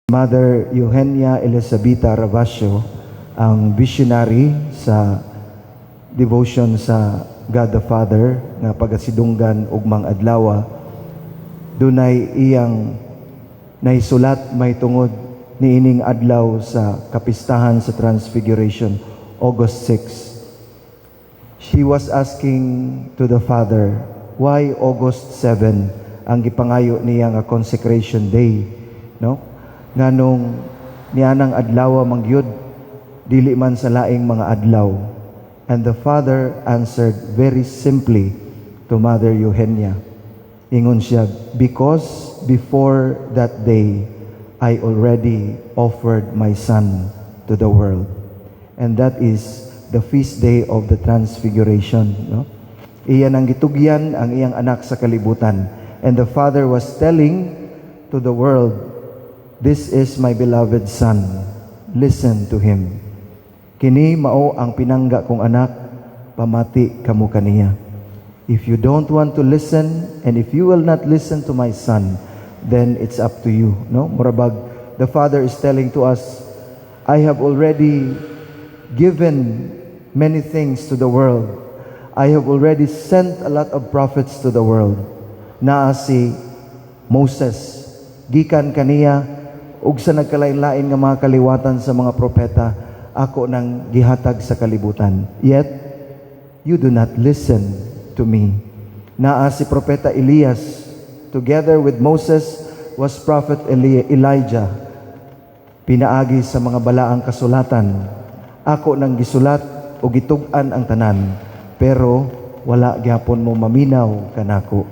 Mother Eugenia Elisabetta Ravasio, ang visionary sa devotion sa God the Father nga pagasidunggan ugmang adlaw, dunay iyang naisulat may tungod niining adlaw sa kapistahan sa Transfiguration, August 6. She was asking to the Father, why August 7 ang gipangayo niya nga consecration day, no? Nganong nianang adlaw man gyud, dili man sa laing mga adlaw? And the Father answered very simply to Mother Eugenia. Ingon siya, "Because before that day, I already offered my Son to the world." And that is the feast day of the Transfiguration. No? Iyan ang gitugyan ang iyang anak sa kalibutan. And the Father was telling to the world, "This is my beloved Son. Listen to Him. Kini mao ang pinangga kong anak, pamati kamo kaniya. If you don't want to listen, and if you will not listen to my Son, then it's up to you." No? Murabag, the Father is telling to us, "I have already given many things to the world. I have already sent a lot of prophets to the world. Naa si Moses, gikan kaniya ug sa nagkalain-lain nga mga kaliwatan sa mga propeta, ako nang gihatag sa kalibutan. Yet, you do not listen to me. Naa si Propeta Elias, together with Moses was Prophet Elijah. Pinaagi sa mga balaang kasulatan, ako nang gisulat o gitug-an ang tanan, pero wala gyapon mo maminaw kanako."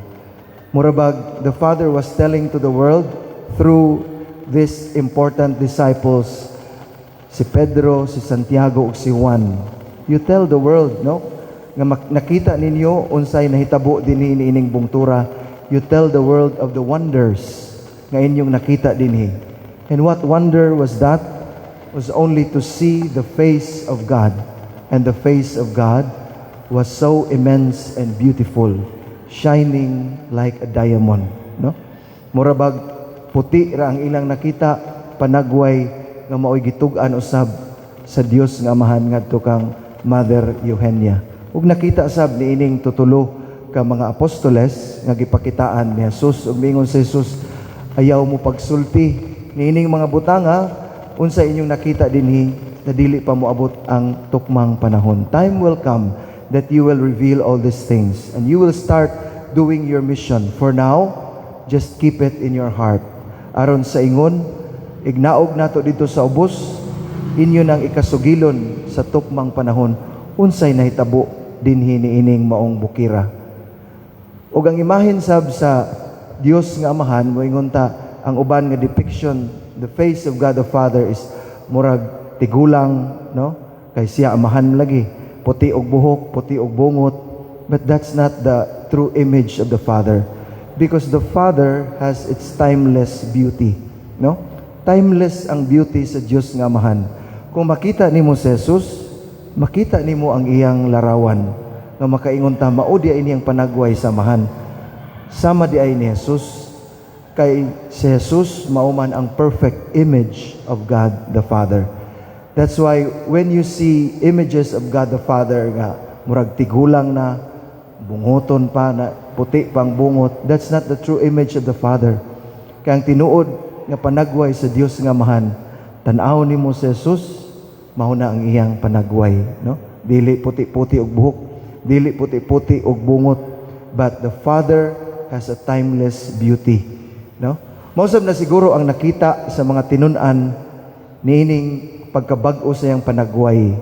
Murabag, the Father was telling to the world through these important disciples, si Pedro, si Santiago ug si Juan. "You tell the world, no? Nga nakita ninyo unsay nahitabo dinhi niining bungtura. You tell the world of the wonders nga inyong nakita dinhi." And what wonder was that? Was only to see the face of God. And the face of God was so immense and beautiful, shining like a diamond, no? Murabag puti ra ang ilang nakita, panagway nga maoy gitug-an usab sa Dios nga Amahan ngadto kang Mother Eugenia. Ug nakita sab niining tutulo ka mga apostoles nga gipakitaan ni Jesus, ug miingon si Jesus, "Ayaw mo pagsulti niining mga butanga unsa inyong nakita dinhi na dili pa moabot ang tukmang panahon. Time will come that you will reveal all these things and you will start doing your mission. For now, just keep it in your heart." Aron sa ingon, ignaog nato dito sa ubos, inyo nang ikasugilon sa tukmang panahon unsay nahitabo dinhi niining maong bukira. Ug ang imahen sab sa Dios nga Amahan, moingon ta ang uban nga depiction, the face of God the Father is murag tigulang, no? Kay siya Amahan lagi, puti og buhok, puti og bungot, but that's not the true image of the Father. Because the Father has its timeless beauty, no? Timeless ang beauty sa Dios nga Amahan. Kung makita nimo si Jesus, makita nimo ang iyang larawan nga makaingon ta, mao di ini ang panagway sa Amahan. Sama di ay ni Jesus, kay si Jesus mao man ang perfect image of God the Father. That's why when you see images of God the Father nga murag tigulang na, bungoton pa na, puti pang bungot, that's not the true image of the Father. Kay ang tinuod nga panagway sa Dios nga Amahan, tan-aw nimo si Jesus, mao na ang iyang panagway, no? Dili puti-puti og buhok, dili puti-puti og bungot, but the Father has a timeless beauty, no? Mao sab na siguro ang nakita sa mga tinun-an niining pagkabag-o sa iyang panagway.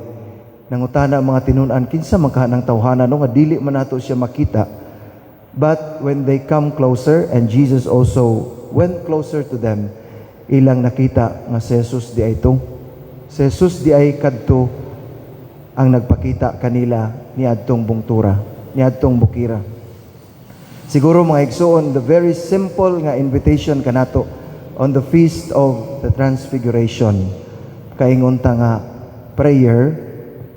Nangutana ang mga tinun-an, "Kinsa man kaha nang tawhana, no, nga dili man nato siya makita?" But when they come closer, and Jesus also went closer to them, ilang nakita nga si Jesus di ay ito. Si Jesus di ay kadto ang nagpakita kanila niadtong bungtura, niadtong bukira. Siguro, mga igsoon, the very simple nga invitation kanato on the Feast of the Transfiguration, kaingon ta nga prayer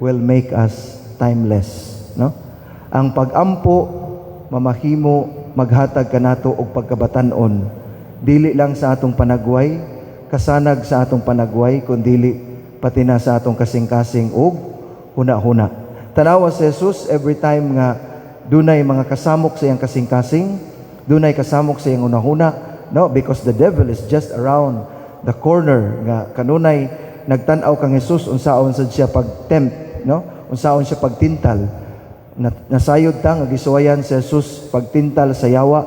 will make us timeless, no? Ang pagampo mamahimo maghatag kanato og pagkabatan-on, dili lang sa atong panagway. kasanag sa atong panagway, kundili pati na sa atong kasing-kasing ug huna-huna. Tanawa si Jesus, every time nga dunay mga kasamok sa iyang kasing-kasing, dunay kasamok sa iyang hunahuna, no, because the devil is just around the corner nga kanunay nagtan-aw kang Jesus unsaon sad siya pag-tempt, no? Unsaon siya pagtintal. Nasayod ta nga gisuwayan si Jesus pagtintal sa yawa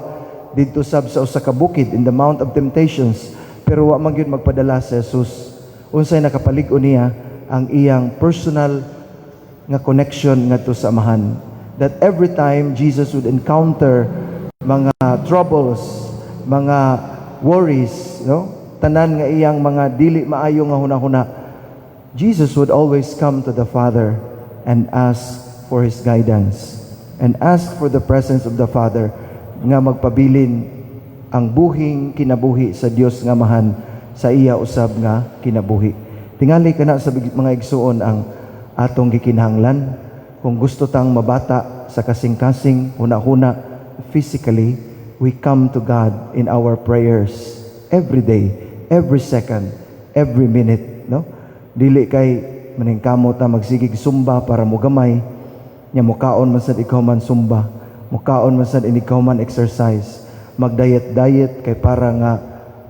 didto sab sa usa ka bukid, in the Mount of Temptations, pero wa man gyud magpadala si Jesus. Unsay nakapalig-on niya? Ang iyang personal nga connection ngadto sa Amahan, that every time Jesus would encounter mga troubles, mga worries, no, tanan nga iyang mga dili maayo nga hunahuna, Jesus would always come to the Father and ask for His guidance and ask for the presence of the Father nga magpabilin ang buhing kinabuhi sa Dios nga Amahan sa iya usab nga kinabuhi. Tingali kana sa mga igsuon ang atong gikinahanglan kung gusto tang mabata sa kasing-kasing, huna-huna, physically. We come to God in our prayers every day, every second, every minute, no? Dili kay maningkamot ta magsigig sumba para mogamay, nya mukaon man sad ikaw man sumba, mukaon man sad ikaw man exercise, mag-diet diet kay para nga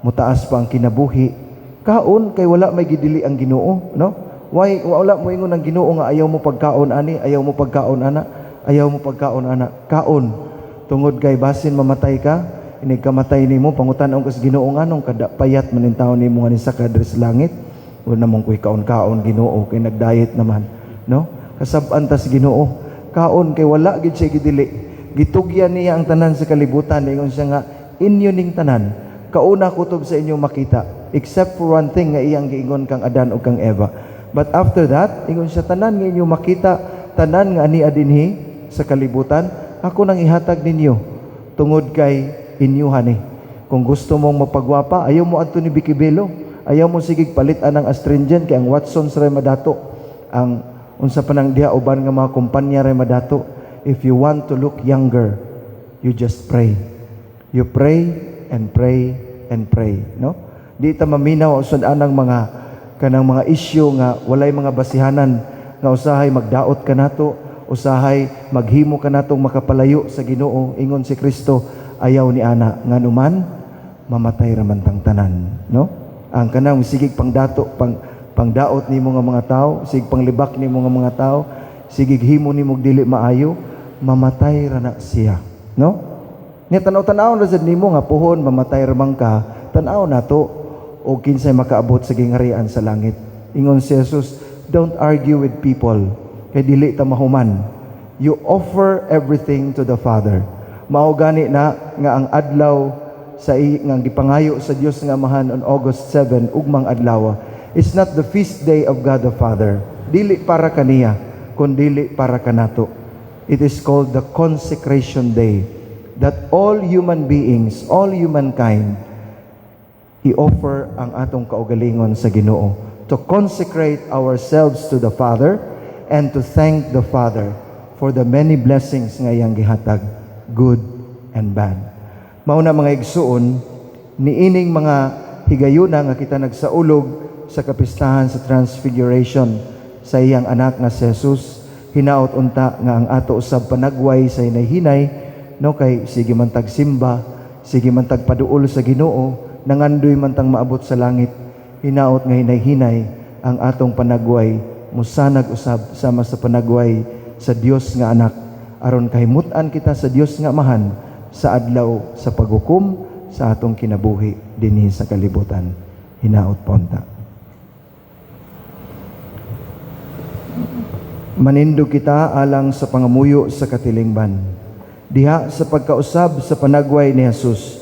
mutaas pa ang kinabuhi. Kaon kay wala may gidili ang Ginoo, no? Why wala mo ingon ang Ginoo nga ayaw mo pagkaon ani, ayaw mo pagkaon ana, ayaw mo pagkaon ana? Kaon tungod kay basin mamatay ka, inig kamatay nimo, pangutan-on ka sa Ginoo, "Nganong kada payat man ning taon nimo nga nisaka diri sa langit?" Wala namang kuy kaon-kaon, Ginoo, kay nag-diet naman, no? Kasab-an ta sa Ginoo. Kaon kay wala gid siya gidili. Gitugyan niya ang tanan sa kalibutan. Ingon siya nga inyo ning tanan. Kauna kutob sa inyong makita, except for one thing nga iyang giingon kang Adan ug kang Eva. But after that, ingon siya, tanan nga inyong makita, tanan nga ania dinhi sa kalibutan, ako nang ihatag ninyo tungod kay inyuhan ni. Kung gusto mong mapagwapa, ayaw mo adto ni Vicki Belo. Ayaw mo sigig palit-an ang astringent kay ang Watsons ray madato. Ang unsa pa nang diha uban nga mga kumpanya ray madato. If you want to look younger, you just pray. You pray and pray and pray, no? Di ta maminaw usad anang mga kanang mga issue nga walay mga basihanan nga usahay magdaot kanato, usahay maghimo kanatong makapalayo sa Ginoo. Ingon si Kristo, ayaw ni ana, nganuman mamatay ra man tang tanan, no? Ang kanang sigig pangdato, pangdaot nimo nga mga tao, sig panglibak nimo nga mga tao, sigig himo nimo og dili maayo, mamatay ra na siya, no? Nya tanaw-tanaw na sad nimo nga puhon mamatay ra man ka, tan-aw nato og kinsay makaabot sa gingharian sa langit. Ingon si Jesus, don't argue with people kay dili ta mahuman. You offer everything to the Father. Mao gani na nga ang adlaw sa nga gipangayo sa Dios nga Amahan on August 7, ugmang adlaw, it's not the feast day of God the Father. Dili para kaniya, kundili para kanato. It is called the consecration day, that all human beings, all humankind, i-offer ang atong kaugalingon sa Ginoo, to consecrate ourselves to the Father and to thank the Father for the many blessings nga iyang gihatag, good and bad. Mao na, mga igsuon, niining mga higayuna nga kita nagsaulog sa kapistahan sa Transfiguration sa iyang anak nga si Jesus, hinaot unta nga ang ato usab panagway sa hinay-hinay, no, kay sige man tagsimba, sige man tagpaduol sa Ginoo, nangandoy man tang maabot sa langit. Hinaot nga hinay-hinay ang atong panagway musanag usab sama sa panagway sa Dios nga Anak, aron kahimut-an kita sa Dios nga Amahan sa adlaw sa paghukom sa atong kinabuhi dinhi sa kalibutan. Hinaot pa unta. Manindog kita alang sa pangamuyo sa katilingban. Diha sa pagkausab sa panagway ni Jesus,